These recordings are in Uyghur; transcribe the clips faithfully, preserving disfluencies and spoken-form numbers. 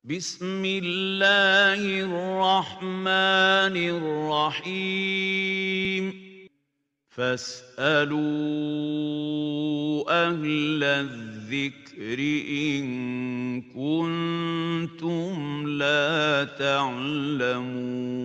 بسم الله الرحمن الرحيم. فاسألوا أهل الذكر إن كنتم لا تعلمون.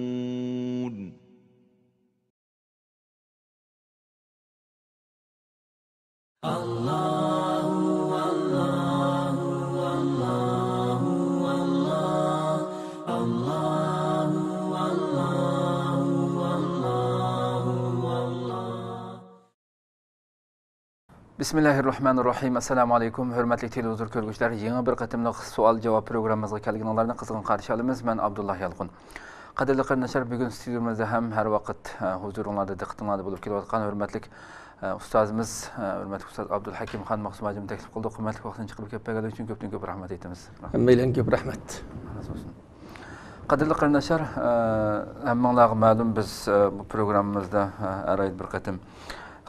بىسمىللاھىررەھمانىررەھىم. ئەسسالامۇئەلەيكۇم، ھۆرمەتلىك تېلېۋىزور كۆرگۈچىلەر. يېڭى بىر قېتىملىق سوئال جاۋاب پروگراممىمىزغا كەلگىنىڭلارنى قىزغىن قارشى ئالىمىز. مەن ئابدۇللا يالقۇن. قەدىرلىك قېرىنداشلار، بۈگۈن ستۇدىيىمىزدا ھەم ھەر ۋاقىت، ئە، ھۇزۇرۇڭلاردا، دىققىتىڭلاردا بولۇپ كېلىۋاتقان ھۆرمەتلىك، ئە، ئۇستازىمىز، ئە، ھۆرمەتلىك ئۇستاز ئابدۇلھەكىم خان مەخسۇم ھاجىمنى تەكلىپ قىلدۇق. ھۆرمەتلىك ۋاقتىنى چىقىرىپ كېلىپ بەرگەنلىكى ئۈچۈن كۆپتىن كۆپ رەھمەت ئېيتىمىز. ھەممەيلەنگە كۆپ رەھمەت. رازى بولسۇن. قەدىرلىك قېرىنداشلار، ئە، ھەممىڭلارغا مەلۇم، بىز، ئە، بۇ پروگراممىمىزدا، ئە، ھەر ئايدا بىر قېتىم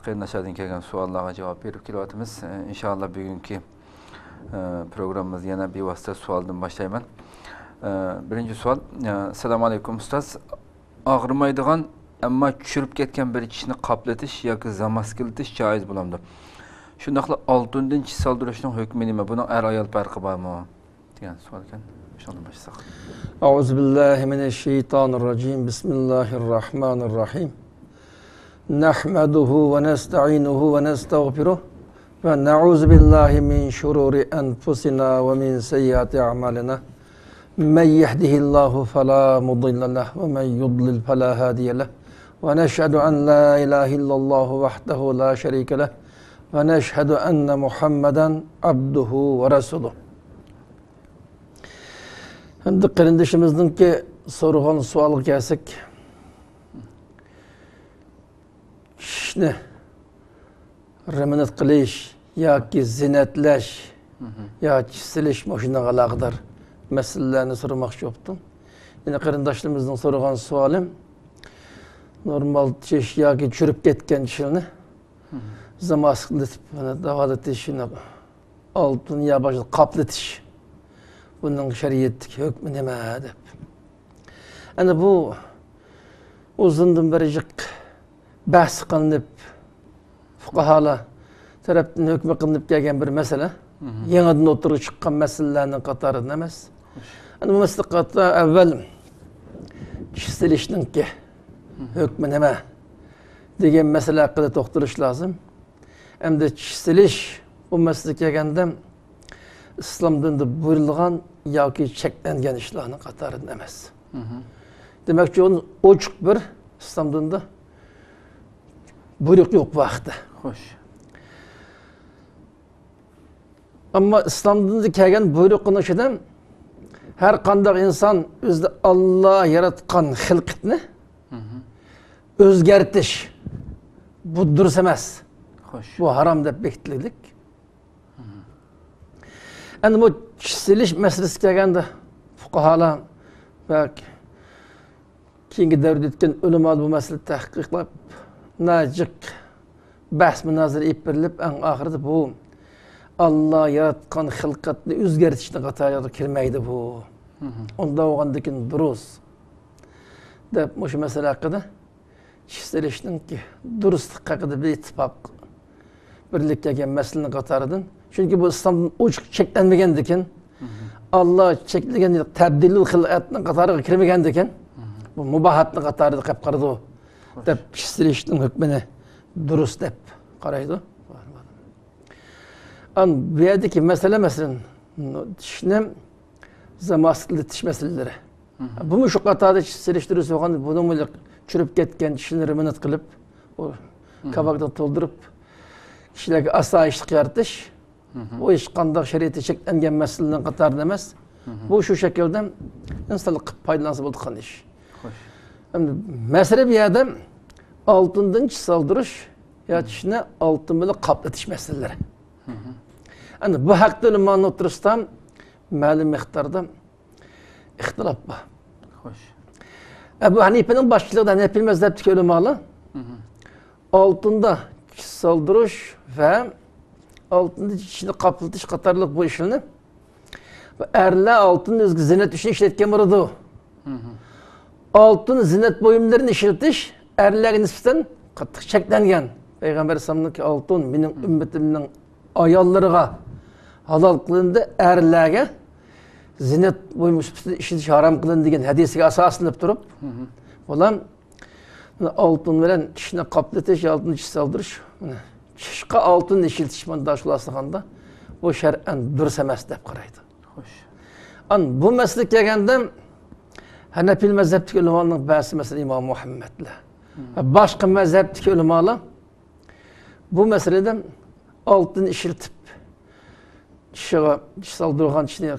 قېرىنداشلاردىن كەلگەن سوئاللارغا جاۋاب بېرىپ كېلىۋاتىمىز. ئە، ئىنشائاللا بۈگۈنكى ئە، پروگراممىمىزنى يەنە بىۋاسىتە سوئالدىن باشلايمەن. ئە، بىرىنچى سوئال. ئە، ئەسسالامۇئەلەيكۇم ئۇستاز. ئاغرىمايدىغان، ئەمما چۈشۈرۈپ كەتكەن بىر چىشنى قاپلىتىش ياكى زاماسكىلىتىش جائىز بولامدۇ؟ شۇنداقلا ئالتۇندىن چىش سالدۇرۇشنىڭ ھۆكمى نېمە؟ بۇنىڭ ئەر-ئايال پەرقى بارمۇ؟ دېگەن سوئال ئىكەن. شۇنىڭدىن باشلىساق. أعوذ بالله من الشيطان الرجيم. بسم الله الرحمن الرحيم. نحمده ونستعينه ونستغفره ونعوذ بالله من شرور أنفسنا ومن سيئات أعمالنا. من يهده الله فلا مضل له ومن يضلل فلا هادي له. ونشهد أن لا إله إلا الله وحده لا شريك له. ونشهد أن محمدا عبده ورسوله. ئەمدى قېرىندىشىمىزنىڭكى سورىغان سوئالىغا كەلسەك، چىشنى رېمونت قىلىش ياكى زىننەتلەش يا چىش سېلىش، مۇشۇنىڭغا ئالاقىدار مەسىلىلەرنى سورىماقچى بوپتۇ. يەنە قېرىنداشلىرىمىزنىڭ سورىغان سوئالى، نورمال چىش ياكى چۈشۈرۈپ كەتكەن چىشنى زاماسكىلىتىپ، داۋالىتىش، شۇنداق ئالتۇن يا باشقا قاپلىتىش، بۇنىڭ شەرىئەتتىكى ھۆكمى نېمە دەپ. ئەنە بۇ ئۇزۇندىن بېرى جىق بەھس قىلىنىپ، فۇقاھالار تەرەپتىن ھۆكمى قىلىنىپ كەلگەن بىر مەسىلە. يېڭىدىن ئوتتۇرىغا چىققان مەسىلىلەرنىڭ قاتارىدىن ئەمەس. ئەنە بۇ مەسىلىگە قارىتا ئەۋۋەل چىش سېلىشنىڭكى ھۆكمى نېمە دېگەن مەسىلە ھەققىدە توختىلىش لازىم. ئەمدى چىش سېلىش بۇ مەسىلىگە كەلگەندە، ئىسلام دىنىدا بۇيرۇلغان ياكى چەكلەنگەن ئىشلارنىڭ قاتارىدىن ئەمەس. دېمەكچى، ئۇنى ئوچۇق بىر ئىسلام دىنىدا بۇيرۇق يوق بۇ ھەقتە. خوش. ئەمما ئىسلام دىنىدا كەلگەن بۇيرۇقنىڭ ئىچىدە ھەر قانداق ئىنسان ئۆزىدە ئاللا ياراتقان خىلقەتنى ئۆزگەرتىش، بۇ دۇرۇس ئەمەس. خوش. بۇ ھارام دەپ بېكىتىلگەنلىك. ئەمدى بۇ چىش سېلىش مەسىلىسىگە كەلگەندە، فۇقاھالار ۋە كېيىنكى دەۋردە ئۆتكەن ئۆلىمالار بۇ مەسىلىنى تەھقىقلەپ، ناھايىتى جىق بەھس مۇنازىرە ئېلىپ بېرىلىپ، ئەڭ ئاخىرىدا بۇ ئاللا ياراتقان خىلقەتنى ئۆزگەرتىشنىڭ قاتارىغا كىرمەيدۇ بۇ. ئۇنداق بولغاندىكىن دۇرۇس دەپ مۇشۇ مەسىلە ھەققىدە چىش سېلىشنىڭكى دۇرۇسلۇقى ھەققىدە بىر ئىتتىپاق، بىرلىككە كەلگەن مەسىلىنىڭ قاتارىدىن. چۈنكى بۇ ئىسلامدىن ئوچۇق چەكلەنمىگەندىكىن، ئاللا چەكلىگەن تەبدىلۇل خىلقەتنىڭ قاتارىغا كىرمىگەندىكىن، بۇ مۇباھاتنىڭ قاتارىدا قېلىپ قالىدۇ دەپ، چىش سېلىشنىڭ ھۆكمىنى دۇرۇس دەپ قارايدۇ. ئان بۇ يەردىكى مەسىلە، مەسىلەن، چىشنى زاماسكىلىتىش مەسىلىلىرى. بۇمۇ شۇ قاتاردا چىش سېلىش دۇرۇس بولغان، بۇنىڭ بىلەن چۈشۈرۈپ كەتكەن چىشنى رېمونت قىلىپ، ئۇ كاۋاكنى تولدۇرۇپ، كىشىلەرگە ئاسايىشلىق يارىتىش، بۇ ھېچقانداق شەرىئەتتە چەكلەنگەن مەسىلىنىڭ قاتارىدا ئەمەس. بۇ شۇ شەكىلدە ئىنسانلار قىلىپ پايدىلانسا بولىدىغان ئىش. خوش. ئەمدى مەسىلە بۇ يەردە ئالتۇندىن چىش سالدۇرۇش يا چىشنى ئالتۇن بىلەن قاپلىتىش مەسىلىلىرى. ئەمدى بۇ ھەقتە ئۆلىمانىڭ ئوتتۇرىسىدا مەلۇم مىقداردا ئىختىلاپ بار. خوش. ئەبۇ ھەنىپىنىڭ باشچىلىقىدا ھەنەپىي مەزھەپتىكى ئۆلىمالار ئالتۇندا چىش سالدۇرۇش ۋە ئالتۇندا چىشنى قاپلىتىش قاتارلىق بۇ ئىشلارنى بۇ ئەرلەر ئالتۇننى ئۆزىگە زىننەت ئۈچۈن ئىشلەتكەن بولىدۇ. ئالتۇن زىننەت بۇيۇملىرىنى ئىشلىتىش ئەرلەرگە نىسبەتەن قاتتىق چەكلەنگەن. پەيغەمبەر ئەلەيھىسسالامنىڭكى ئالتۇن مېنىڭ ئۈممىتىمنىڭ ئاياللىرىغا ھالال قىلىندى، ئەرلەرگە زىننەت بۇيۇمى سۈپىتىدە ئىشلىتىش ھارام قىلىندى دېگەن ھەدىسىگە ئاساسلىنىپ تۇرۇپ، بۇلار ئالتۇن بىلەن چىشنى قاپلىتىش، ئالتۇن چىش سالدۇرۇش، چىشقا ئالتۇن ئىشلىتىش، مۇنداق خۇلاسىلىغاندا، بۇ شەرئەن دۇرۇس ئەمەس دەپ قارايدۇ. خوش. ئان بۇ مەسىلىگە كەلگەندە، ھەنەپىي مەزھەپتىكى ئۆلىمالارنىڭ بەزىسى، مەسىلەن، ئىمام مۇھەممەدلەر ۋە باشقا مەزھەپتىكى ئۆلىمالار بۇ مەسىلىدە ئالتۇن ئىشلىتىپ، چىشىغا، چىش سالدۇرغان چىشنى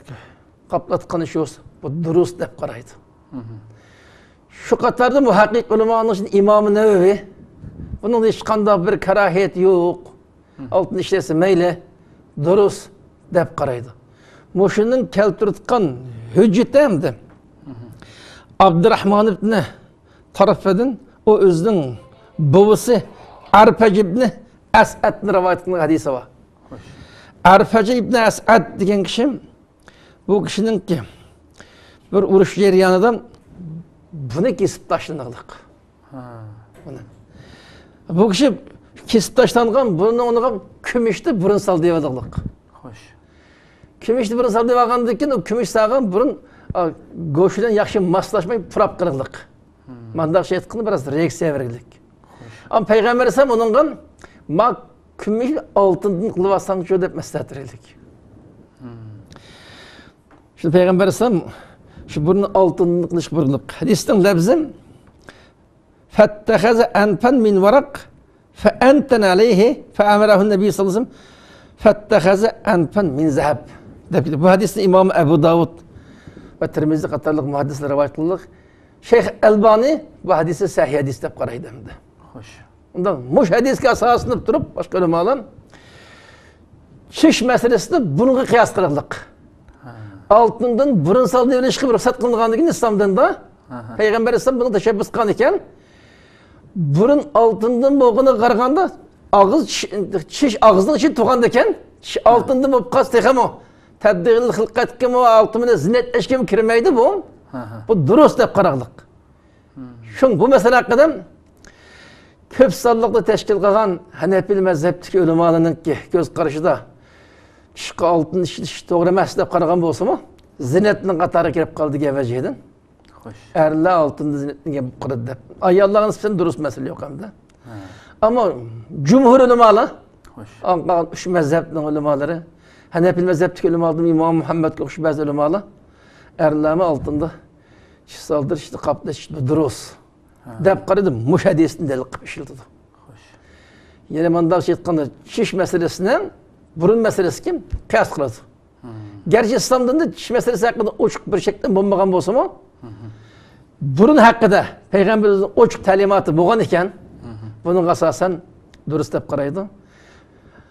قاپلاتقان ئىش بولسا، بۇ دۇرۇس دەپ قارايدۇ. شۇ قاتاردا مۇھەققىق ئۆلىمانىڭ ئىچىدە ئىمام نەۋەۋى، بۇنىڭدا ھېچقانداق بىر كاراھىيەت يوق. ئالتۇن ئىشلەتسە مەيلى، دۇرۇس دەپ قارايدۇ. مۇشۇنىڭ كەلتۈرۈۋاتقان ھۆججىتى ئەمدى ئابدۇراھمان ئىبنى تارفىدىن، ئۇ ئۆزىنىڭ بوۋىسى ئەرپەج ئىبنى ئەسئەدنى رىۋايەت قىلغان ھەدىسى بار. ئەرپەج ئىبنى ئەسئەد دېگەن كىشى، بۇ كىشىنىڭكى بىر ئۇرۇش جەريانىدا بۇنى كېسىپ تاشلىنىغلىق. بۇ كىشى كېسىپ تاشلانغان بۇرنىغا كۈمۈشنى بۇرۇن سالدى دېيىۋالغلىق. خوش. كۈمۈشنى بۇرۇن سالدى دېيىۋالغاندىن كېيىن، ئۇ كۈمۈش سالغان بۇرۇن، ئا، گۆشى بىلەن ياخشى ماسلاشماي پۇراپ قېلىغلىق. مانداق شەيئىتقىنى بىراز رېئاكسىيە بەرگلىك. ئەمما پەيغەمبەر ئەلەيھىسسالام ئۇنىڭغا، ما كۈمۈش ئالتۇندىن قىلىۋالساڭچۇ دەپ مەسلىھەت بەرگلىك. شۇ پەيغەمبەر ئەلەيھىسسالام شۇ بۇرنى ئالتۇندىن قىلىشقا بۇيرۇقلۇق. ھەدىسنىڭ لەپزى، فاتخذ أنفا من ورق فأنتن عليه فأمره النبي صلى الله عليه وسلم فاتخذ أنفا من ذهب دەپ كېلىدۇ. بۇ ھەدىسنى ئىمام ئەبۇ داۋۇد ۋە تىرمىزى قاتارلىق مۇھەددىسلەر رىۋايەت قىلدى. شەيخ ئەلبانى بۇ ھەدىسنى سەھىھ ھەدىس دەپ قارايدۇ ئەمدى. خوش. ئۇنداق مۇشۇ ھەدىسكە ئاساسلىنىپ تۇرۇپ، باشقا ئۆلىمالار چىش مەسىلىسىنى بۇنىڭغا قىياس قىلغلىق. ئالتۇندىن بۇرۇن سالدى دېيىۋېلىشقا رۇخسەت قىلىنغاندىن كېيىن ئىسلام دىنىدا پەيغەمبەر ئەلەيھىسسالام بۇنىڭغا تەشەببۇس قىلغان ئىكەن. بۇرۇن ئالتۇندىن بولغىنىغا قارىغاندا، ئاغزى، چىش، چىش ئاغزىنىڭ ئىچىدە تۇرغاندىكىن، چىش ئالتۇندىن بولۇپ قالسا تېخىمۇ، تەبدىل خىلقەتكىمۇ، ئالتۇن بىلەن زىننەتلەشكىمۇ كىرمەيدۇ بۇ. بۇ دۇرۇس دەپ قاراغلىق. شۇڭا بۇ مەسىلە ھەققىدە كۆپ سانلىقنى تەشكىل قىلغان ھەنەپىي مەزھەپتىكى ئۆلىمالارنىڭكى كۆز قارىشىدا چىشقا ئالتۇن ئىشلىتىش توغرا ئەمەس دەپ قارىغان بولسىمۇ، زىننەتنىڭ قاتارىغا كىرىپ قالدى دېگەن ۋەجىدىن. خوش. ئەرلەر ئالتۇندا زىننەتلەنگەن بولۇپ قالىدۇ دەپ. ئاياللارغا نىسبەتەن دۇرۇس مەسىلە يوق ئەمدى. ھە. ئەمما جۇمھۇر ئۆلىمالار، خوش، قالغان ئۈچ مەزھەپنىڭ ئۆلىمالىرى، ھەنەپىي مەزھەپتىكى ئۆلىمالار، ئىمام مۇھەممەدكە ئوخشاش بەزى ئۆلىمالار ئەرلەرمۇ ئالتۇندا چىش سالدۇرۇش، قاپلىتىش دۇرۇس، ھە، دەپ قارايدۇ، مۇشۇ ھەدىسنى دەلىل قىلىپ ئىشلىتىدۇ. خوش. يەنى مۇنداق ئېيتقاندا، چىش مەسىلىسىنى بۇرۇن مەسىلىسىگە قىياس قىلىدۇ. گەرچە ئىسلام دىنىدا چىش مەسىلىسى ھەققىدە ئوچۇق بىر چەكلىمە بولمىغان بولسىمۇ، بۇرۇن ھەققىدە پەيغەمبىرىمىزنىڭ ئوچۇق تەلىماتى بولغان ئىكەن، بۇنىڭغا ئاساسەن دۇرۇس دەپ قارايدۇ.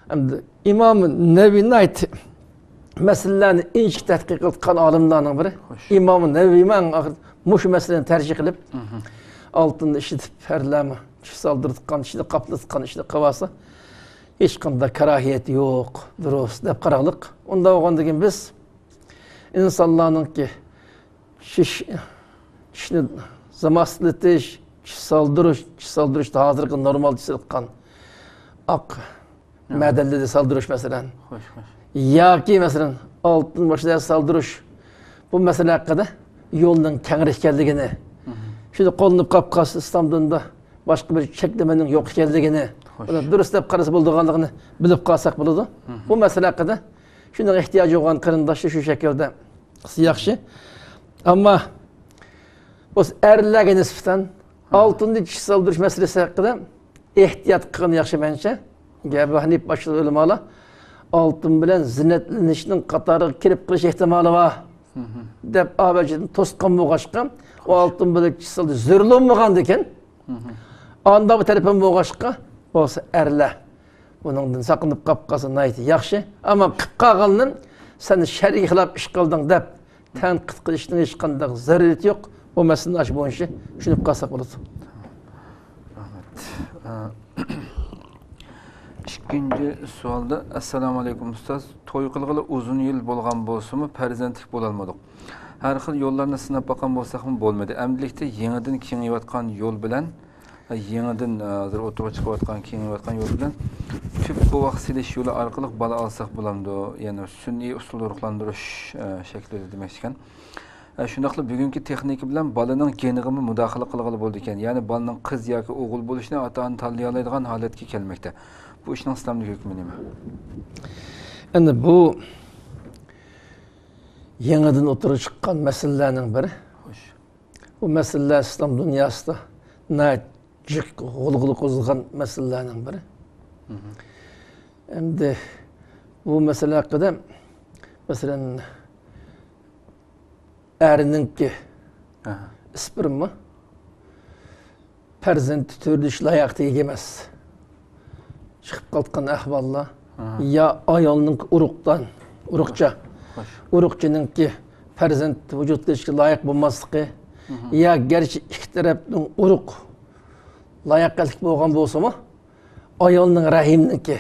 ئەمدى ئىمام نەۋەۋى ناھايىتى مەسىلىلەرنى ئىنچىكە تەتقىق قىلىۋاتقان ئالىملارنىڭ بىرى. خوش. ئىمام نەۋەۋىمۇ ئەڭ ئاخىر مۇشۇ مەسىلىنى تەرجىھ قىلىپ، ئالتۇننى ئىشلىتىپ، ئەرلەرمۇ چىش سالدۇرۇۋاتقان ئىشنى، قاپلىتىۋاتقان ئىشنى قىلىۋالسا، ھېچقانداق كاراھىيەت يوق، دۇرۇس دەپ قاراغلىق. ئۇنداق بولغاندىكىن بىز ئىنسانلارنىڭكى چىش، چىشنى زاماسلىتىش، چىش سالدۇرۇش، چىش سالدۇرۇشتا ھازىرقى نورمال چىش سېلىۋاتقان ئاق، ھە، مەدەنلىدە سالدۇرۇش، مەسىلەن. خوش، خوش. ياكى، مەسىلەن، ئالتۇن ماشىنا سالدۇرۇش. بۇ مەسىلە ھەققىدە يولنىڭ كەڭرى ئىكەنلىكىنى، شۇنداق قوللىنىپ قاپقالسا ئىسلام دىنىدا باشقا بىر چەكلىمىنىڭ يوق ئىكەنلىكىنى، خوش، بۇنى دۇرۇس دەپ قارىسا بولىدىغانلىقىنى بىلىپ قالساق بولىدۇ. بۇ مەسىلە ھەققىدە شۇنىڭ ئېھتىياجى بولغان قېرىنداشلار شۇ شەكىلدە قىلسا ياخشى. ئەمما بولسا ئەرلەرگە نىسبەتەن ئالتۇندا چىش سالدۇرۇش مەسىلىسى ھەققىدە ئېھتىيات قىلغىنى ياخشى مەنچە. ئەبۇ ھەنىپە باشلىق ئۆلىمالار ئالتۇن بىلەن زىننەتلىنىشنىڭ قاتارىغا كىرىپ قېلىش ئېھتىمالى بار دەپ ئاۋەجىدىن توسقان بولغاچقا، ئۇ ئالتۇن بىلەن چىش سالدۇرۇش زۆرۈر بولمىغاندىكىن، ئاندا بۇ تەرىپىم بولغاچقا، بولسا ئەرلەر بۇنىڭدىن ساقلىنىپ قاپ قالسا ناھايىتى ياخشى. ئەمما قىپ قالغانلىرىم، سەن شەرئىگە خىلاپ ئىش قىلدىڭ دەپ تەنقىد قىلىشنىڭ ھېچقانداق زۆرۈرىيىتى يوق. بۇ مەسىلىنى ئاشۇ بويىچە چۈشىنىپ قالساق بولىدۇ. رەھمەت. ئە، ئىككى ئىككىنچى سوئالدا، ئەسسالامۇ ئەلەيكۇم ئۇستاز، توي قىلغىلى ئۇزۇن يىل بولغان بولسىمۇ، پەرزەنتلىك بولالمىدۇق. ھەر خىل يوللارنى سىناپ باققان بولساقمۇ بولمىدى. ئەمدىلىكتە يېڭىدىن كېڭىيىۋاتقان يول بىلەن، يېڭىدىن، ھازىر ئوتتۇرىغا چىقىۋاتقان، كېڭىيىۋاتقان يول بىلەن تۈپ بوۋاق سېلىش يولى ئارقىلىق بالا ئالساق بولامدۇ؟ يەنى سۈنئىي ئۇسۇلدا روھلاندۇرۇش، ئە، شەكلىدە دېمەكچىكەن. ئە، شۇنداقلا بۈگۈنكى تېخنىكا بىلەن بالىنىڭ گېنىغىمۇ مۇداخىلە قىلغىلى بولىدىكەن. يەنى بالىنىڭ قىز ياكى ئوغۇل بولۇشىنى ئاتا-ئانا تاللىيالايدىغان ھالەتكە كەلمەكتە. بۇ ئىشنىڭ ئىسلامدىكى ھۆكمى نېمە؟ ئەمدى بۇ يېڭىدىن ئوتتۇرىغا چىققان مەسىلىلەرنىڭ بىرى. بۇ مەسىلىلەر ئىسلام دۇنياسىدا ناھايىتى جىق غۇلغۇلا قوزغىغان مەسىلىلەرنىڭ بىرى. ئەمدى بۇ مەسىلە ھەققىدە، مەسىلەن، ئەرنىڭكى ئىسپېرما پەرزەنت تۆرىلىش لاياقىتىگە ئىگە ئەمەس. چىقىپ قالغان ئەھۋاللار يا ئايالنىڭ ئۇرۇقدان، ئۇرۇقچە، ئۇرۇقچىنىڭكى پەرزەنت ۋۇجۇدقا كېلىشكە لايىق بولماسلىقى، يا گەرچە ئىككى تەرەپنىڭ ئۇرۇق لاياقەتلىك بولغان بولسىمۇ، ئايالنىڭ رەھىمنىڭكى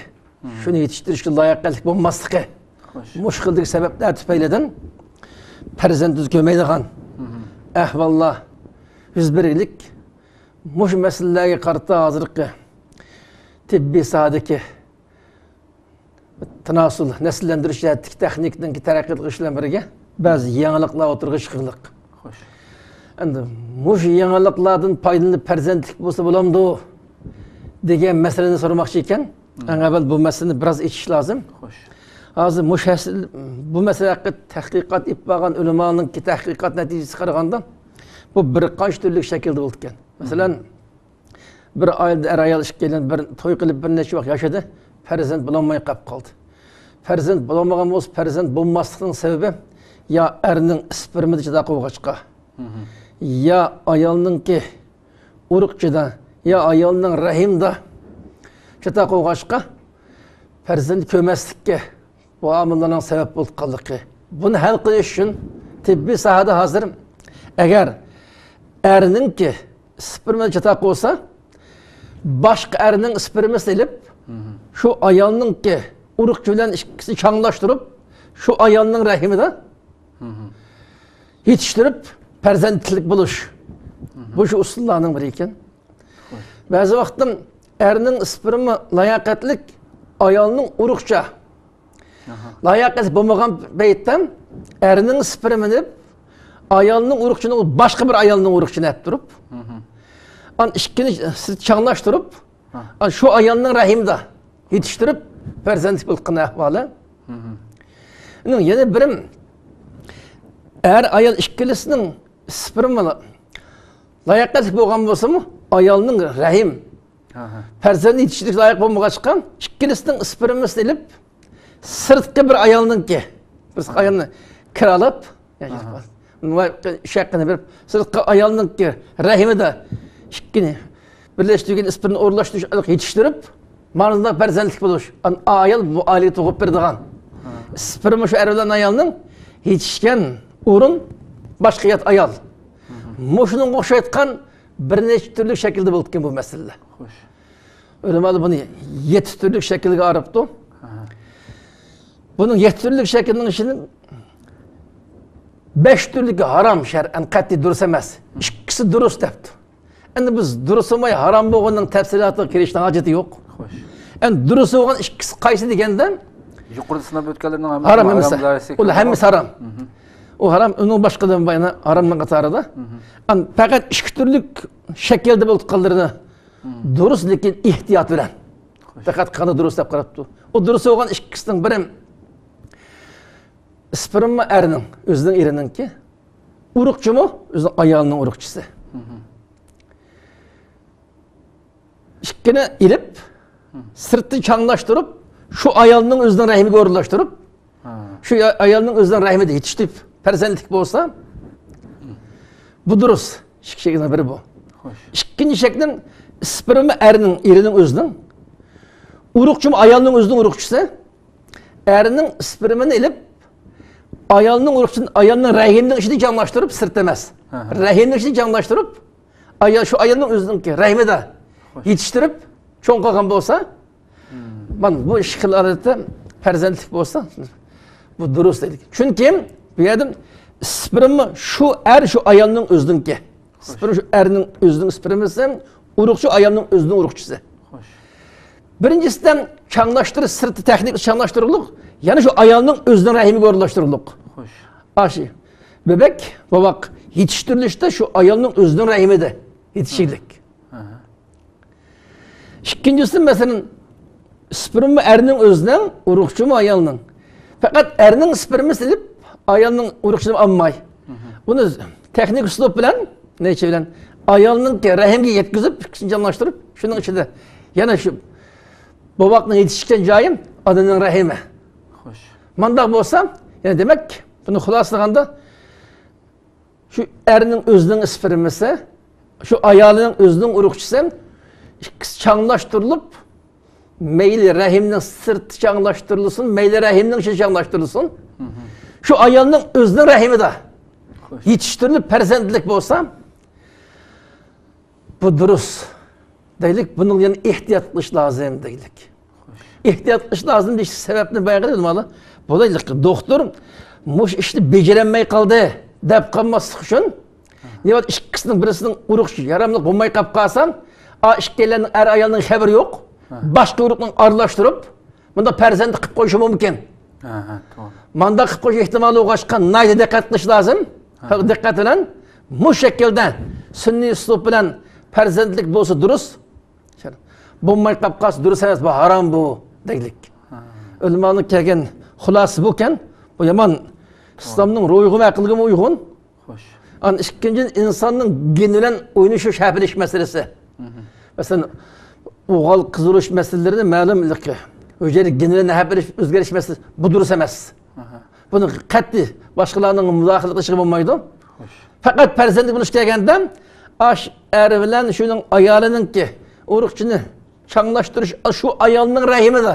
شۇنى يېتىشتۈرۈشكە لاياقەتلىك بولماسلىقى، مۇشۇ خىلدىكى سەۋەبلەر تۈپەيلىدىن پەرزەنت يۈز كۆرمەيدىغان ئەھۋاللار يۈز بەرگىلىك. مۇشۇ مەسىلىلەرگە قارىتا ھازىرقى تېببىي ساھەدىكى تاناسۇل، نەسىللەندۈرۈش جەھەتتىكى تېخنىكىنىڭ تەرەققىي قىلىشى بىلەن بىرگە بەزى يېڭىلىقلار ئوتتۇرىغا چىققىلىق. ئەمدى مۇشۇ يېڭىلىقلاردىن پايدىلىنىپ پەرزەنتلىك بولسا بولامدۇ دېگەن مەسىلىنى سورىماقچى ئىكەن. ئەڭ ئەۋۋەل بۇ مەسىلىنى بىراز ئېچىش لازىم. ھازىر مۇشۇ ھەس-، بۇ مەسىلە ھەققىدە تەتقىقات ئېلىپ بارغان ئۆلىمانىڭ تەتقىقات نەتىجىسىگە قارىغاندا، بۇ بىر قانچە تۈرلۈك شەكىلدە بولىدىكەن. مەسىلەن، بىر ئائىلىدە ئەر-ئايال ئىككىيلەن بىر توي قىلىپ بىر نەچچە ۋاق ياشىدى، پەرزەنت بولالماي قاپ قالدى. پەرزەنت بولالمىغان بولسا، پەرزەنت بولماسلىقنىڭ سەۋەبى يا ئەرنىڭ ئىسپېرمىدا چاتاق بولغاچقا، يا ئايالنىڭكى ئۇرۇقچىدا، يا ئايالنىڭ رەھىمدا چاتاق بولغاچقا، پەرزەنت كۆرمەسلىككە بۇ ئامىللارنىڭ سەۋەب بولۇپ قالدىقى. بۇنى ھەل قىلىش ئۈچۈن تېببىي ساھەدە ھازىر ئەگەر ئەرنىڭكى ئىسپېرمىدا چاتاق بولسا، باشقا ئەرنىڭ ئىسپېرمىسىنى ئېلىپ، شۇ ئايالنىڭكى ئۇرۇقچى بىلەن ئىككىسىنى چاڭلاشتۇرۇپ، شۇ ئايالنىڭ رەھىمىدە يېتىشتۈرۈپ، پەرزەنتلىك بولۇش. بۇ شۇ ئۇسۇللارنىڭ بىرى ئىكەن. بەزى ۋاقىتتا ئەرنىڭ ئىسپېرما لاياقەتلىك، ئايالنىڭ ئۇرۇقچە. لاياقەتلىك بولمىغان پەيتتە ئەرنىڭ ئىسپېرمىنى ئېلىپ، ئايالنىڭ ئۇرۇقچىنى، باشقا بىر ئايالنىڭ ئۇرۇقچىنى ئېلىپ تۇرۇپ، ئان ئىككىنى سىرت چاڭلاشتۇرۇپ، ئان شۇ ئايالنىڭ رەھىمىدە يېتىشتۈرۈپ، پەرزەنتلىك بولغان ئەھۋالى. ئۇنىڭ يەنە بىرى، ئەر ئايال ئىككىلىسىنىڭ ئىسپېرما لاياقەتلىك بولغان بولسىمۇ، ئايالنىڭ رەھىم پەرزەنت يېتىشتۈرۈشكە لايىق بولمىغاچقا، ئىككىلىسىنىڭ ئىسپېرمىسىنى ئېلىپ، سىرتقى بىر ئايالنىڭكى، بىر ئايالنى كىرالىپ، ئۈچ ھەققىنى بېرىپ، سىرتقى ئايالنىڭكى رەھىمىدە ئىككىنى بىرلەشتۈرگەن ئىسپېرمنى ئورۇنلاشتۇرۇش ئارقىلىق يېتىشتۈرۈپ، مانا پەرزەنتلىك بولۇش. ئايال بۇ ئائىلىگە تۇغۇپ بېرىدىغان. ئىسپېرما شۇ ئەر بىلەن ئايالنىڭ يېتىشكەن ئورۇن باشقا يات ئايال. مۇشۇنىڭغا ئوخشايدىغان بىر نەچچە تۈرلۈك شەكىلدە بولىدىكەن بۇ مەسىلىلەر. ئۆلىمالار بۇنى يەتتە تۈرلۈك شەكىلگە ئايرىپتۇ. بۇنىڭ يەتتە تۈرلۈك شەكلىنىڭ ئىچىدىن بەش تۈرلۈكى ھارام، شەرئەن قەتئىي دۇرۇس ئەمەس. ئىككىسى دۇرۇس دەپتۇ. ئەمدى بىز دۇرۇس بولماي ھارام بولغىنىنىڭ تەپسىلاتىغا كىرىشنىڭ ھاجىتى يوق. ئەمدى دۇرۇس بولغان ئىككىسى قايسى دېگەندە، يۇقىرىدا سىناپ ئۆتكەنلەرنىڭ ھەممىسى ھارام ئەمەس. ئۇلار ھەممىسى ھارام. ئۇ ھارام، ئۇنىڭ باشقىدىن بايان ھارامنىڭ قاتارىدا. ئەمدى پەقەت ئىككى تۈرلۈك شەكىلدە بولۇپ قالغانلىرىنى دۇرۇس، لېكىن ئېھتىيات بىلەن. دىققەت قىلغاندا دۇرۇس دەپ قاراپتۇ. ئۇ دۇرۇس بولغان ئىككىسىنىڭ بىرى، ئىسپېرما ئەرنىڭ، ئۆزىنىڭ ئېرىنىڭكى، ئۇرۇقچىمۇ ئۆزىنىڭ ئايالىنىڭ ئۇرۇقچىسى. ئىككىنى ئېلىپ، سىرتتىن چاڭلاشتۇرۇپ، شۇ ئايالنىڭ ئۆزىنىڭ رەھىمىگە ئورۇنلاشتۇرۇپ، شۇ ئايالنىڭ ئۆزىنىڭ رەھىمىدە يېتىشتۈرۈپ، پەرزەنتلىك بولسا، بۇ دۇرۇس. ئىككى شەكىلنىڭ بىرى بۇ. ئىككىنچى شەكلىم، ئىسپېرما ئەرنىڭ، ئېرىنىڭ ئۆزىنىڭ، ئۇرۇقچىمۇ ئايالنىڭ ئۆزىنىڭ ئۇرۇقچىسى، ئەرنىڭ ئىسپېرمىنى ئېلىپ، ئايالنىڭ ئۇرۇقچىسىنى ئايالنىڭ رەھىمىنىڭ ئىچىدە جاڭلاشتۇرۇپ، سىرت ئەمەس، رەھىمنىڭ ئىچىدە جاڭلاشتۇرۇپ، ئايال، شۇ ئايالنىڭ ئۆزىنىڭكى رەھىمىدە يېتىشتۈرۈپ، چوڭ قىلغان بولسا، مانا بۇ ئىككى خىل ھالەتتە پەرزەنتلىك بولسا، بۇ دۇرۇس دەيدۇ. چۈنكى بۇ يەردە سپېرما شۇ ئەر، شۇ ئايالنىڭ ئۆزىنىڭكى. سپېرما شۇ ئەرنىڭ ئۆزىنىڭ سپېرمىسى، ئۇرۇقچى ئايالنىڭ ئۆزىنىڭ ئۇرۇقچىسى. خوش. بىرىنچىسىدە چاڭلاشتۇرۇش سىرتى تېخنىكىسى چاڭلاشتۇرۇقلۇق، يەنە شۇ ئايالنىڭ ئۆزىنىڭ رەھىمىگە ئورۇنلاشتۇرۇقلۇق. خوش. ئاشۇ بۆبەك، بوۋاق يېتىشتۈرۈلۈشتە شۇ ئايالنىڭ ئۆزىنىڭ رەھىمىدە يېتىشىگلىك. ئىككىنچىسى، مەسىلەن، سپېرما ئەرنىڭ ئۆزىنىڭ، ئۇرۇقچىمۇ ئايالنىڭ. پەقەت ئەرنىڭ سپېرمىسىنى ئېلىپ، ئايالنىڭ ئۇرۇقچىسىنى ئالماي. بۇنى تېخنىك ئۇسلۇب بىلەن، نەيچە بىلەن، ئايالنىڭكى رەھىمگە يەتكۈزۈپ، ئىككىسىنى جانلاشتۇرۇپ، شۇنىڭ ئىچىدە يەنە شۇ بوۋاقنىڭ يېتىشكەن جايى ئانىنىڭ رەھىمى. خوش. مانداق بولسا، يەنە دېمەك، بۇنى خۇلاسىلىغاندا، شۇ ئەرنىڭ ئۆزىنىڭ سپېرمىسى، شۇ ئايالىنىڭ ئۆزىنىڭ ئۇرۇقچىسى، ئىككىسى چاڭلاشتۇرۇلۇپ، مەيلى رەھىمنىڭ سىرتى چاڭلاشتۇرۇلسۇن، مەيلى رەھىمنىڭ ئىچى چاڭلاشتۇرۇلسۇن. شۇ ئايالنىڭ ئۆزىنىڭ رەھىمىدا خوش. يېتىشتۈرۈلۈپ پەرزەنتلىك بولسا، بۇ دۇرۇس دەيلىك، بۇنىڭ يەنە ئېھتىيات قىلىش لازىم دەيلىك. ئېھتىيات قىلىش لازىم دېيىش سەۋەبنى بايان قىلدى ئۆلىمالار. بولايلىق، دوختۇر مۇشۇ ئىشنى بېجىرەلمەي قالدى دەپ قالماسلىق ئۈچۈن، نېمە ئىككىسىنىڭ بىرسىنىڭ ئۇرۇق ياراملىق بولماي قاپ قالسا، ئا ئىككىيلەننىڭ، ئەر ئايالنىڭ خەۋىرى يوق. ھە. باشقا ئۇرۇقنى ئارىلاشتۇرۇپ، بۇنداق پەرزەنت قىلىپ قويۇشى مۇمكىن. ھە، ھە، توغرا. مانداق قىلىپ قويۇش ئېھتىمالى بولغاچقا، ناھايىتى دىققەت قىلىش لازىم. ھە. دىققەت بىلەن مۇشۇ شەكىلدە سۈنئىي ئۇسلۇب بىلەن پەرزەنتلىك بولسا دۇرۇس. بولماي قاپ قالسا دۇرۇس ئەمەس، بۇ ھارام بۇ دەيلىك. ھە. ئۆلىمانىڭ كەلگەن خۇلاسىسى بۇكەن، بۇ يامان ئىسلامنىڭ روھىغىمۇ ئەقلىگىمۇ ئۇيغۇن. خوش. ئاندىن ئىككىنچىدىن، ئىنساننىڭ گېنى بىلەن ئوينىشىش، ھەپىلىشىش مەسىلىسى. مھم. مەسىلەن، ئوغۇل قىز ئۇرۇش مەسىلىلىرىنى مەلۇم ھۈجەيرە گېنى بىلەن ھەپىلىشىش، ئۆزگىرىش مەسىلىسى، بۇ دۇرۇس ئەمەس. ئاھا. بۇنى قەتئىي باشقىلارنىڭ مۇداخىلە قىلىشىغا بولمايدۇ. خوش. پەقەت پەرزەنتلىك بولۇش كەلگەندە، ئاش ئەر بىلەن شۇنىڭ ئايالىنىڭكى ئۇرۇقچىنى چاڭلاشتۇرۇش شۇ ئايالنىڭ رەھىمىدە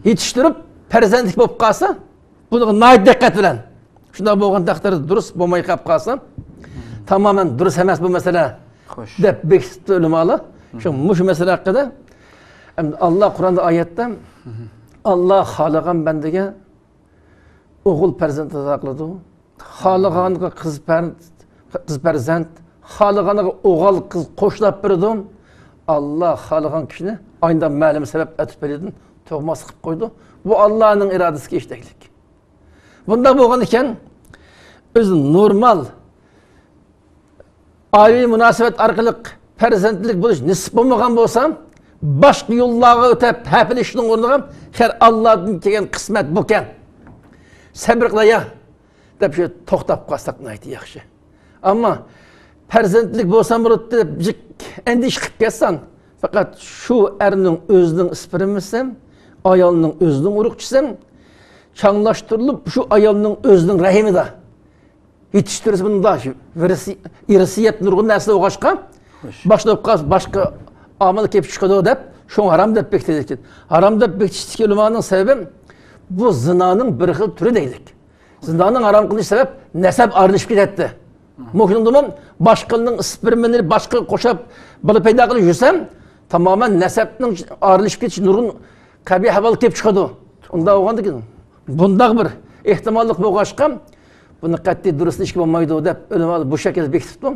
يېتىشتۈرۈپ، پەرزەنتلىك بولۇپ قالسا، بۇنىڭغا ناھايىتى دىققەت بىلەن. شۇنداق بولغان تەقدىردە دۇرۇس، بولماي قاپ قالسا، تامامەن دۇرۇس ئەمەس بۇ مەسىلە، خوش. دەپ بېكىتىپتۇ ئۆلىمالار. شۇ، مھم. مۇشۇ مەسىلە ھەققىدە ئەمدى ئاللا قۇرئاندا ئايەتتە، مھم. ئاللا خالىغان بەندىگە ئوغۇل پەرزەنت ئاتا قىلىدۇ. خالىغانغا قىز پەر-، قىز پەرزەنت، خالىغانغا ئوغۇل قىز قوشلاپ بېرىدۇ. ئاللا خالىغان كىشىنى ئاينىدا مەلۇم سەۋەب ئەتىپ بېرىدۇ، تۇغماسلىق قىلىپ قويىدۇ. بۇ ئاللانىڭ ئىرادىسىدىكى ئىش دەيلىك. بۇنداق بولغان ئىكەن، ئۆزى نورمال ئائىلىۋى مۇناسىۋەت ئارقىلىق پەرزەنتلىك بولۇش نېسىپ بولمىغان بولسا، باشقا يوللارغا ئۆتەپ ھەپىلىشىشنىڭ ئورنىغا، خەير، ئاللادىن كەلگەن قىسمەت بۇكەن، سەبرى قىلايا دەپ شۇ توختاپ قالساق ناھايىتى ياخشى. ئەمما پەرزەنتلىك بولسام بولاتتى دەپ جىق ئەندىشە قىلىپ كەتسەڭ، پەقەت شۇ ئەرنىڭ ئۆزىنىڭ ئىسپېرمىسى، ئايالنىڭ ئۆزىنىڭ ئۇرۇقچىسى چاڭلاشتۇرۇلۇپ، شۇ ئايالنىڭ ئۆزىنىڭ رەھىمىدە يېتىشتۈرسە، بۇندا شۇ ۋىرسى-، ئىرسىيەت نۇرغۇن نەرسە بولغاچقا، خوش. باشلاپ قالسا، باشقا ئامىل كېلىپ چىقىدۇ دەپ، شۇڭا ھارام دەپ بېكىتىلگەن. ھارام دەپ بېكىتىشتىكى ئۆلىمانىڭ سەۋەبى، بۇ زىنانىڭ بىر خىل تۈرى دەيلىك. زىنانىڭ ھارام قىلىنىش سەۋەب نەسەب ئايرىلىشىپ كېتەتتى. مھم. مۇشۇنىڭدىمۇ باشقىلارنىڭ ئىسپېرمىنى باشقىغا قوشاپ بالا پەيدا قىلىپ يۈرسەم، تامامەن نەسەبنىڭ ئايرىلىشىپ كېتىش نۇرغۇن قەبىھ ئەھۋال كېلىپ چىقىدۇ. ئۇنداق بولغاندىكىن، بۇنداق بىر ئېھتىماللىق بولغاچقا، بۇنى قەتئىي دۇرۇس دېيىشكە بولمايدۇ دەپ، ئۆلىمالار بۇ شەكىلدە بېكىتىپتۇ.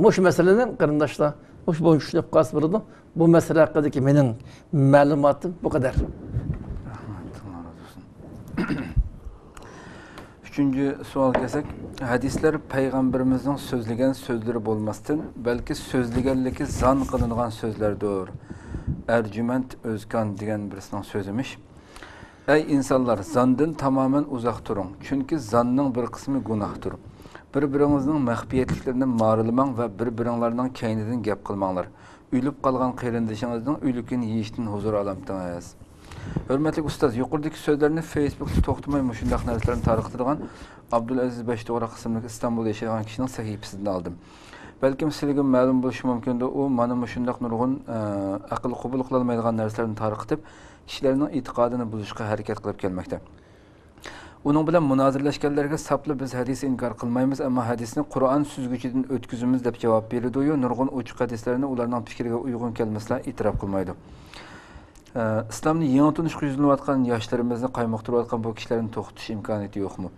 مۇشۇ مەسىلىنى قېرىنداشلار مۇشۇ بويىچە چۈشىنىپ قالسا بولىدۇ. بۇ مەسىلە ھەققىدىكى مېنىڭ مەلۇماتىم بۇ قەدەر. رەھمەت، ئاللا رازى بولسۇن. ئۈچىنچى سوئالغا كەلسەك، ھەدىسلەر پەيغەمبىرىمىزنىڭ سۆزلىگەن سۆزلىرى بولماستىن، بەلكى سۆزلىگەنلىكى زان قىلىنغان سۆزلەردۇر. ئەرجۈمەند ئۆزكان دېگەن بىرسىنىڭ سۆزىمىش. ئەي ئىنسانلار، زاندىن تامامەن ئۇزاق تۇرۇڭ، چۈنكى زاننىڭ بىر قىسمى گۇناھتۇر. بىر-بىرىڭىزنىڭ مەخپىيەتلىكلىرىنى مارىلىماڭ ۋە بىر-بىرىڭلارنىڭ كەينىدىن گەپ قىلماڭلار. ئۆلۈپ قالغان قېرىندىشىڭىزنىڭ ئۆلۈكىنى يېيىشتىن ھۇزۇر ئالامتىڭىز؟ ھۆرمەتلىك ئۇستاز، يۇقىرىدىكى سۆزلەرنى فېيسبۇكتا توختىماي مۇشۇنداق نەرسىلەرنى تارقىتىدىغان ئابدۇلئەزىز بەشتوغراق ئىسىملىك ئىستانبۇلدا ياشايدىغان كىشىنىڭ سەھىپىسىدىن ئالدىم. بەلكىم سىلىگە مەلۇم بولۇشى مۇمكىندۇ، ئۇ مانا مۇشۇنداق نۇرغۇن، ئە، ئەقىل قوبۇل قىلالمايدىغان نەرسىلەرنى تارقىتىپ، كىشىلەرنىڭ ئېتىقادىنى بۇزۇشقا ھەرىكەت قىلىپ كەلمەكتە. ئۇنىڭ بىلەن مۇنازىرىلەشكەنلەرگە ساپلا بىز ھەدىس ئىنكار قىلمايمىز، ئەمما ھەدىسنى قۇرئان سۈزگۈچىدىن ئۆتكۈزىمىز دەپ جاۋاب بېرىدۇ-يۇ، نۇرغۇن ئوچۇق ھەدىسلەرنى ئۇلارنىڭ پىكرىگە ئۇيغۇن كەلمىسىلا ئېتىراپ قىلمايدۇ. ئىسلامنى يېڭى تونۇشقا يۈزلىنىۋاتقان ياشلىرىمىزنى قايمۇقتۇرۇۋاتقان بۇ كىشىلەرنى توختىتىش ئىمكانىيىتى يوقمۇ؟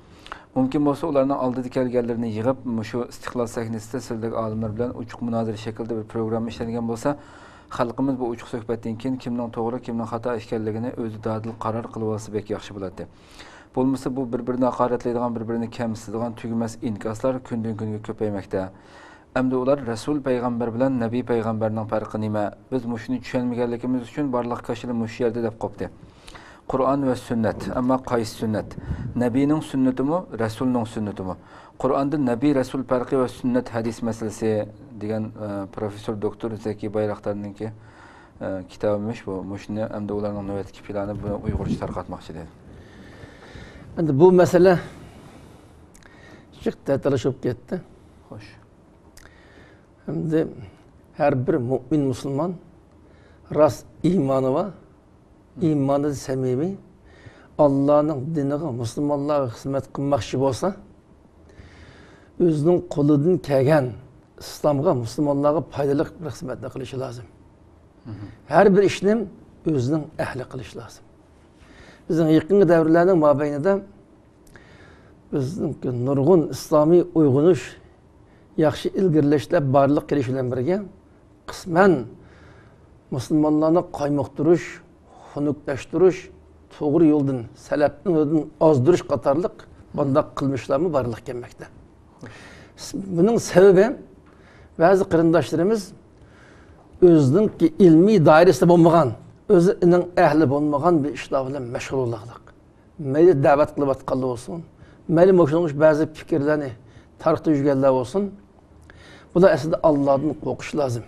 مۇمكىن بولسا، ئۇلارنىڭ ئالدىدا كەلگەنلىرىنى يىغىپ، مۇشۇ ئىستىقلال سەھنىسىدە سىلدەك ئالىملار بىلەن ئوچۇق مۇنازىرە شەكلىدە بىر پروگرامما ئىشلەنگەن بولسا، خەلقىمىز بۇ ئوچۇق سۆھبەتتىن كېيىن كىمنىڭ توغرا، كىمنىڭ خاتا ئىكەنلىكىنى ئۆزى دادىل قارار قىلىۋالسا بەك ياخشى بولاتتى. بولمىسا، بۇ بىر-بىرىنى ھاقارەتلەيدىغان، بىر-بىرىنى كەمسىتىدىغان تۈگىمەس ئىنكاسلار كۈندىن-كۈنگە كۆپەيمەكتە. ئەمدى ئۇلار رەسۇل پەيغەمبەر بىلەن نەبىي پەيغەمبەرنىڭ پەرقى نېمە؟ بىز مۇشۇنى چۈشەنمىگەنلىكىمىز ئۈچۈن بارلىق كاشىلا مۇشۇ يەردە دەپ قوپتى. قۇرئان ۋە سۈننەت. ئەمما قايسى سۈننەت؟ نەبىينىڭ سۈننىتىمۇ، رەسۇلنىڭ سۈننىتىمۇ؟ قۇرئاندا نەبىي رەسۇل پەرقى ۋە سۈننەت ھەدىس مەسىلىسى دېگەن، ئە، پروفېسسور دوكتور زەكىي بايراقدارنىڭكى، ئە، كىتابىمىش بۇ. مۇشۇنى ئەمدى ئۇلارنىڭ نۆۋەتتىكى پىلانى بۇنى ئۇيغۇرچە تارقاتماقچى دېدى. ئەمدى بۇ مەسىلە جىق تەتەلىشىپ كەتتى. خوش. ئەمدى ھەر بىر مۇئمىن مۇسۇلمان راست ئىمانى بار، ئىمانى سەمىمىي، ئاللانىڭ دىنىغا، مۇسۇلمانلارغا خىزمەت قىلماقچى بولسا، ئۆزىنىڭ قولىدىن كەلگەن ئىسلامغا، مۇسۇلمانلارغا پايدىلىق بىر خىزمەتنى قىلىشى لازىم. ھەر بىر ئىشنى ئۆزىنىڭ ئەھلى قىلىشى لازىم. بىزنىڭ يېقىنقى دەۋرلەرنىڭ مابەينىدە بىزنىڭكى نۇرغۇن ئىسلامىي ئويغىنىش، ياخشى ئىلگىرىلەشلەر بارلىققا كېلىش بىلەن بىرگە، قىسمەن مۇسۇلمانلارنى قايمۇقتۇرۇش، خۇنۈكلەشتۈرۈش، توغرا يولدىن، سەلەپنىڭ يولىدىن ئازدۇرۇش قاتارلىق بۇنداق قىلمىشلارمۇ بارلىققا كەلمەكتە. بۇنىڭ سەۋەبى، بەزى قېرىنداشلىرىمىز ئۆزىنىڭكى ئىلمىي دائىرىسىدە بولمىغان، ئۆزىنىڭ ئەھلى بولمىغان بىر ئىشلار بىلەن مەشغۇل بولغانلىق. مەيلى دەۋەت قىلىۋاتقانلار بولسۇن، مەيلى مۇشۇنىڭ بەزى پىكىرلەرنى تارقىتىپ يۈرگەنلەر بولسۇن، بۇلار ئەسلىدە ئاللادىن قورقۇش لازىم.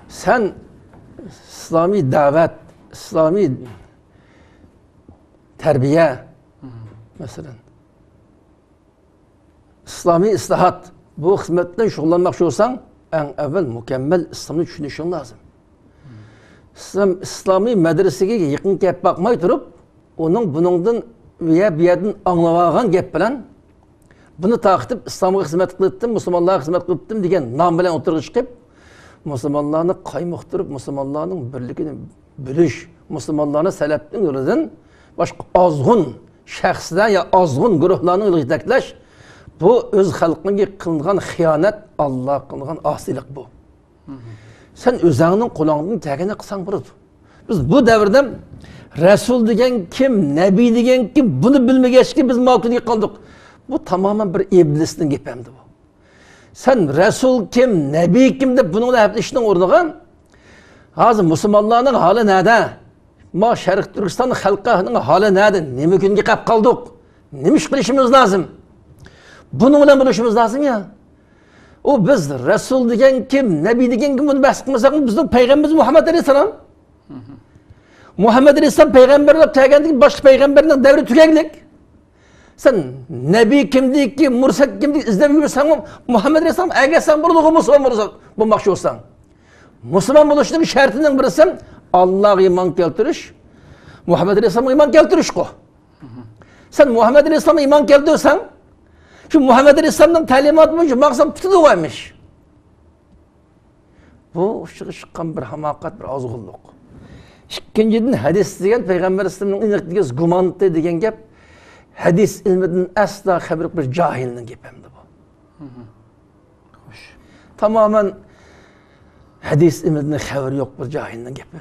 سەن ئىسلامىي دەۋەت، ئىسلامىي تەربىيە، مەسىلەن، ئىسلامىي ئىسلاھات، بۇ خىزمەت بىلەن شۇغۇللانماقچى بولساڭ، ئەڭ ئەۋۋەل مۇكەممەل ئىسلامنى چۈشىنىشىڭ لازىم. ئىسلام، ئىسلامىي مەدرىسىگە يېقىن كەپ باقماي تۇرۇپ، ئۇنىڭ بۇنىڭدىن، ئۇ يەر بۇ يەردىن ئاڭلىۋالغان گەپ بىلەن، بۇنى تارقىتىپ، ئىسلامغا خىزمەت قىلىپتىم، مۇسۇلمانلارغا خىزمەت قىلىپتىم دېگەن نام بىلەن ئوتتۇرىغا چىقىپ، مۇسۇلمانلارنى قايمۇقتۇرۇپ، مۇسۇلمانلارنىڭ بىرلىكىنى بۆلۈش، مۇسۇلمانلارنى سەلەپنىڭ يولىدىن باشقا ئازغۇن شەخسلەر يا ئازغۇن گۇرۇھلارنىڭ يولىغا يېتەكلەش، بۇ ئۆز خەلقىگە قىلىنغان خىيانەت، ئاللاغا قىلىنغان ئاسىيلىق بۇ. سەن ئۆزۈڭنىڭ قولۇڭدىن كەلگىنىنى قىلساڭ بولىدۇ. بىز بۇ دەۋردە رەسۇل دېگەن كىم، نەبىي دېگەن كىم، بۇنى بىلمىگەچكە بىز ماۋۇ كۈنگە قالدۇق. بۇ تامامەن بىر ئىبلىسنىڭ گېپى ئەمدى بۇ. سەن رەسۇل كىم، نەبىي كىم دەپ بۇنىڭ بىلەن ھەپىلىشىشنىڭ ئورنىغا، ھازىر مۇسۇلمانلارنىڭ ھالى نەدە؟ ما شەرقىي تۈركىستان خەلقىنىڭ ھالى نەدە؟ نېمە كۈنگە قاپ قالدۇق؟ نېمە ئىش قىلىشىمىز لازىم؟ بۇنىڭ بىلەن بولۇشىمىز لازىم يا. ئۇ بىز رەسۇل دېگەن كىم، نەبىي دېگەن كىم، بۇنى بەھس قىلمىساق، بىزنىڭ پەيغەمبىرىمىز مۇھەممەد ئەلەيھىسسالام. مۇھەممەد ئەلەيھىسسالام پەيغەمبەرلەپ كەلگەندىن كېيىن باشقا پەيغەمبەرنىڭ دەۋرى تۈگەگلىك. سەن نەبىي كىمدىكى، مۇرسەل كىمدىكى ئىزدەپ يۈرسەڭمۇ، مۇھەممەد ئەلەيھىسسالام ئەگەشسەڭ بولىدىغۇ، مۇسۇلمان بولسا، بولماقچى بولساڭ. مۇسۇلمان بولۇشنىڭ شەرتىنىڭ بىرسى، ئاللاغا ئىمان كەلتۈرۈش، مۇھەممەد ئەلەيھىسسالامغا ئىمان كەلتۈرۈشقۇ. سەن مۇھەممەد ئەلەيھىسسالامغا ئىمان كەلتۈرسەڭ، شۇ مۇھەممەد ئەلەيھىسسالامنىڭ تەلىماتى بويىچە ماڭساڭ پۈتىدۇ ئۇ ئىش. بۇ ئۇچىغا چىققان بىر ھاماقەت، بىر ئازغۇنلۇق. ئىككىنچىدىن، ھەدىس دېگەن پەيغەمبەر ئەلەيھىسسالامنىڭ ئېنىق دېگەن گۇمانتى دېگەن گەپ ھەدىس ئىلمىدىن ئەسلا خەۋىرى يوق بىر جاھىلنىڭ گېپى ئەمدى بۇ. خوش. تامامەن ھەدىس ئىلمىدىن خەۋىرى يوق بىر جاھىلنىڭ گېپى.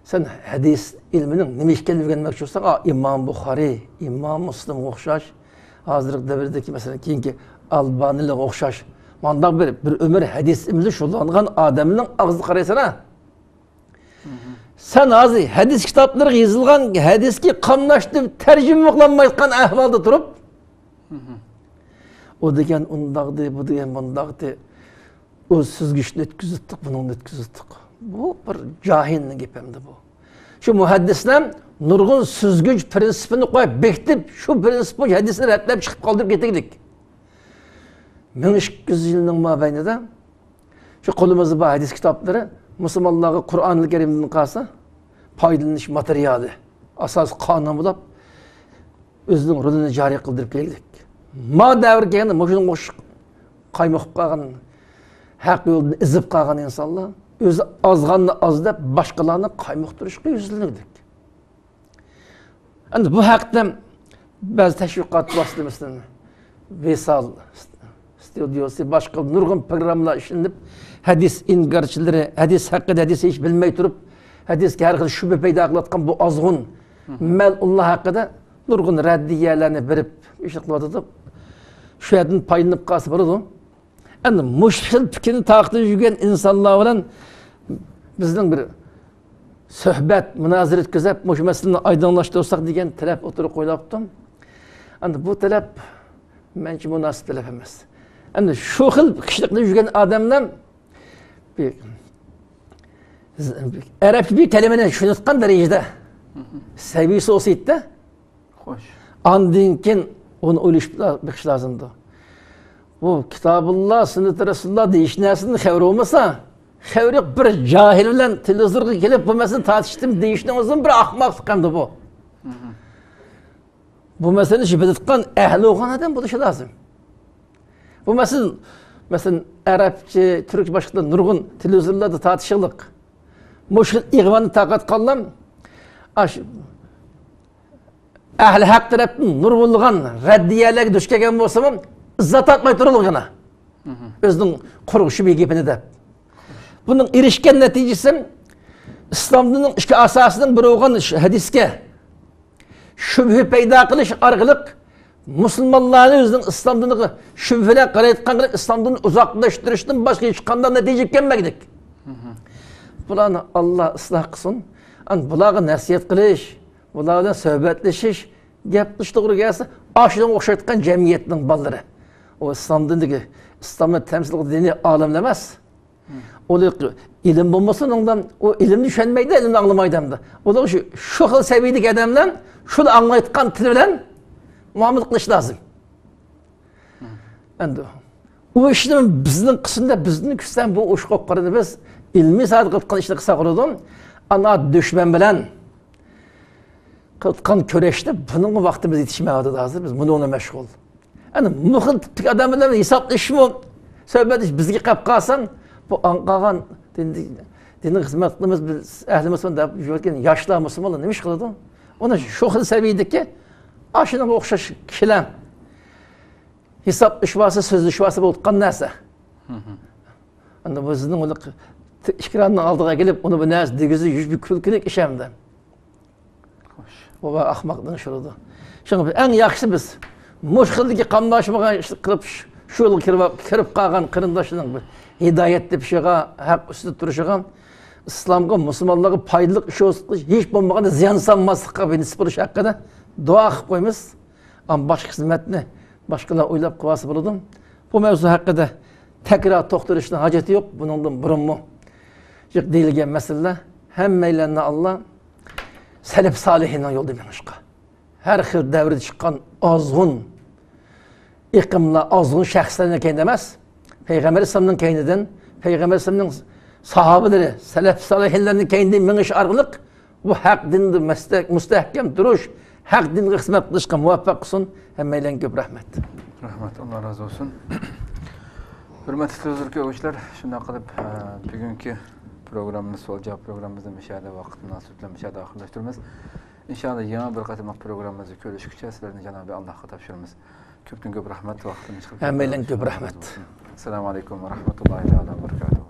سەن ھەدىس ئىلمىنىڭ نېمە ئىكەنلىكىنى ئۆگەنمەكچى بولساڭ، ئا، ئىمام بۇخارىي، ئىمام مۇسلىمغا ئوخشاش، ھازىرقى دەۋردىكى، مەسىلەن، كېيىنكى ئالبانىلىغا ئوخشاش، مانداق بىر، بىر ئۆمۈر ھەدىس ئىلمى بىلەن شۇغۇللانغان ئادەمنىڭ ئاغزىغا قارايسەن ھە. سەن ھازىر ھەدىس كىتابلىرىغا يېزىلغان ھەدىسكە قاملاشتۇرۇپ تەرجىمە قىلالمايدىغان ئەھۋالدا تۇرۇپ، ئۇ دېگەن ئۇنداقتى، بۇ دېگەن بۇنداقتى. ئۇ سۈزگۈچنى ئۆتكۈزۈپتۇق، بۇنىڭنى ئۆتكۈزۈپتۇق. بۇ بىر جاھىلنىڭ گېپى ئەمدى بۇ. شۇ مۇھەددىسلەر نۇرغۇن سۈزگۈچ پىرىنسىپىنى قويۇپ بېكىتىپ، شۇ پىرىنسىپ بويىچە ھەدىسنى رەتلەپ چىقىپ قالدۇرۇپ كېتىگلىك. مىڭ ئىككى يۈز يىلنىڭ مابەينىدە شۇ قولىمىزدا بار ھەدىس كىتابلىرى مۇسۇلمانلارغا قۇرئانىل كەرىمدىن قالسا پايدىلىنىش ماتېرىيالى، ئاساسىي قانۇن بولۇپ، ئۆزىنىڭ رولىنى جارى قىلدۇرۇپ كەلگۈدەك. ما دەۋر كەلگەندە مۇشۇنىڭغا ئوخشاش قايمۇقۇپ قالغان، ھەق يولدىن ئېزىپ قالغان ئىنسانلار ئۆزى ئازغاننى ئاز دەپ، باشقىلارنى قايمۇقتۇرۇشقا يۈزلىنىدۇ. ئەمدى بۇ ھەقتە بەزى تەشۋىقات ۋاسىتىلىرىدىن، ۋىسال ستۇدىيوسى، باشقا نۇرغۇن پروگراممىلار ئىشلىنىپ، ھەدىس ئىنكارچىلىرى، ھەدىس ھەققىدە ھەدىس ھېچ بىلمەي تۇرۇپ، ھەدىسكە ھەر خىل شۈبھە پەيدا قىلىۋاتقان بۇ ئازغۇن مەلئۇنلار ھەققىدە نۇرغۇن رەددىيەلەرنى بېرىپ ئىش قىلىۋاتىدۇ. شۇ يەردىن پايدىلىنىپ قالسا بولىدۇ. ئەمدى مۇشۇ خىل پىكىرنى تارقىتىپ يۈرگەن ئىنسانلار بىلەن بىزنىڭ بىر سۆھبەت، مۇنازىرە ئۆتكۈزۈپ، مۇشۇ مەسىلىنى ئايدىڭلاشتۇرساق دېگەن تەلەپ ئوتتۇرىغا قويۇلۇپتۇ. ئەمدى بۇ تەلەپ مەنچە مۇناسىپ تەلەپ ئەمەس. ئەمدى شۇ خىل قىشلىقتا يۈرگەن ئادەملەر بىر ئەرەبچە بىر كەلىمىنى چۈشىنىۋاتقان دەرىجىدە سەۋىيىسى بولسا يېتىدۇ. خوش. ئاندىن كېيىن ئۇنى ئويلىشىپ بېقىش لازىمدۇ. بۇ كىتابۇللا، سۈننىتى رەسۇلۇللا دېيىش نەرسىدىن خەۋىرى بولمىسا، خەۋىرى يوق بىر جاھىل بىلەن تېلېۋىزورغا كېلىپ بۇ مەسىلىنى تارتىشتىم دېيىشنىڭ ئۆزىمۇ بىر ئاخماقلىق ئەمدى بۇ. بۇ مەسىلىنى بىلىدىغان، ئەھلى بولغان ئادەم بولۇشى لازىم. بۇ مەسىلە، مەسىلەن، ئەرەبچە، تۈركچە، باشقا نۇرغۇن تېلېۋىزورلاردا تارتىشىقلىق. مۇشۇ ئىغۋاننى تارقاتقانلار ئاشۇ ئەھلى ھەق تەرەپتىن نۇرغۇنلىغان رەددىيەلەرگە دۇچ كەلگەن بولسىمۇ، ئىززەت تارتماي تۇرۇلغىنى. ئۆزىنىڭ قۇرۇق شۈبھە گېپىنى دەپ. بۇنىڭ ئېرىشكەن نەتىجىسى ئىسلام دىنىنىڭ ئىككى ئاساسىنىڭ بىرى بولغان ھەدىسكە شۈبھە پەيدا قىلىش ئارقىلىق مۇسۇلمانلارنى ئۆزىنىڭ ئىسلام دىنىغا شۈبھە بىلەن قارايدىغان قىلىپ، ئىسلام دىنىدىن ئۇزاقلاشتۇرۇشتىن باشقا ھېچقانداق نەتىجىگە كەلمەگلىك. بۇلارنى ئاللا ئىسلاھ قىلسۇن. ئەمدى بۇلارغا نەسىھەت قىلىش، بۇلار بىلەن سۆھبەتلىشىش، گەپ قىلىش توغرا كەلسە، ئاشۇنىڭغا ئوخشايدىغان جەمئىيەتنىڭ بالىلىرى. ئۇ ئىسلام دىنىدىكى، ئىسلامنى تەمسىل قىلغۇدەك دىنىي ئالىملار ئەمەس. ئۇلار ئىلىم بولمىسا ئۇنىڭدا، ئۇ ئىلىمنى چۈشەنمەيدۇ، ئىلىمنى ئاڭلىمايدۇ ئەمدى. ئۇلار شۇ، شۇ خىل سەۋىيىدىكى ئادەملەر شۇنى ئاڭلايدىغان تىل بىلەن مۇئامىلە قىلىش لازىم. ئەمدى ئۇ ئىشنى بىزنىڭ قىسمىدا بىزدىن كۈتسە بۇ ئىش قوپقىرىنى بىز ئىلمىي سادىق قىلىدىغان ئىشنى قىلساق بولىدۇ. ئانا دۈشمەن بىلەن قىلىدىغان كۈرەشتە بۇنىڭغا ۋاقتىمىز يېتىشمەيۋاتىدۇ ھازىر. بىز بۇنىڭ بىلەن مەشغۇل. ئەنە مۇ خىل تىپتىكى ئادەم بىلەن ھېسابلىشىشمۇ، سۆھبەتلىشىش بىزگە قېلىپ قالسا، بۇ ئاڭ قالغان دىن، دىنغا خىزمەت قىلىمىز، بىز ئەھلى مۇسۇلمان دەپ يۈرگەن ياشلار مۇسۇلمانلار نېمە ئىش قىلىدۇ؟ ئۇنى شۇ خىل سەۋىيەدىكى ئاشۇنىڭغا ئوخشاش كىشىلەر ھېسابلىشىۋالسا، سۆزلىشىۋالسا بولىدىغان نەرسە. ئەمدى بۇ سىزنىڭ ئۇنى ئېكراننىڭ ئالدىغا كېلىپ، ئۇنى بۇ نەرسە دېگۈزى يۈز بىر كۈلكىلىك ئىش ئەمدى. خوش. بۇ ئاخماقنىڭ ئىشى بولىدۇ. شۇڭا بىز ئەڭ ياخشىسى بىز مۇشۇ خىلدىكى قاملاشمىغان ئىش قىلىپ، شۇ يولغا كىرىپ، كىرىپ قالغان قېرىنداشلارنىڭ بىر ھىدايەت تېپىشىغا، ھەق ئۈستىدە تۇرۇشىغا، ئىسلامغا، مۇسۇلمانلارغا پايدىلىق ئىش بولسا قىلىش، ھېچ بولمىغاندا زىيان سالماسلىققا بىر نېسىپ بولۇش ھەققىدە دۇئا قىلىپ قويىمىز. ئەمما باشقا خىزمەتنى باشقىلار ئويلاپ قىلىۋالسا بولىدۇ. بۇ مەۋزۇ ھەققىدە تەكرار توختىلىشنىڭ ھاجىتى يوق. بۇنىڭدىن بۇرۇنمۇ جىق دېيىلگەن مەسىلىلەر. ھەممەيلەننى ئاللا سەلەف سالىھىننىڭ يولىدا مېڭىشقا، ھەر خىل دەۋردە چىققان ئازغۇن ئېقىملار، ئازغۇن شەخسلەرنىڭ كەينىدە ئەمەس، پەيغەمبەر ئەلەيھىسسالامنىڭ كەينىدىن، پەيغەمبەر ئەلەيھىسسالامنىڭ ساھابىلىرى، سەلەف سالىھىنلارنىڭ كەينىدىن مېڭىش ئارقىلىق بۇ ھەق دىندا مەستەك-، مۇستەھكەم تۇرۇش، ھەق دىنغا خىزمەت قىلىشقا مۇۋەپپەق قىلسۇن. ھەممەيلەنگە كۆپ رەھمەت. رەھمەت، ئاللا رازى بولسۇن. ھۆرمەتلىك تېلېۋىزور كۆرگۈچىلەر، شۇنداق قىلىپ، ئە، بۈگۈنكى پروگراممىمىز، سوئال جاۋاب پروگراممىمىزنى مۇشۇ يەردە ۋاقىت مۇناسىۋىتى بىلەن مۇشۇ يەردە ئاخىرلاشتۇرىمىز. ئىنشائاللا، يېڭى بىر قېتىملىق پروگراممىمىزدا كۆرۈشكۈچە سىلەرنى جانابى ئاللاغا تاپشۇرىمىز. كۆپتىن كۆپ رەھمەت، ۋاقتىنى چىقىرىپ ھەممەيلەنگە كۆپ رەھمەت. ئەسسالامۇ ئەلەيكۇم ۋە رەھمەتۇللاھى تائالا ۋە بەرىكاتۇھۇ.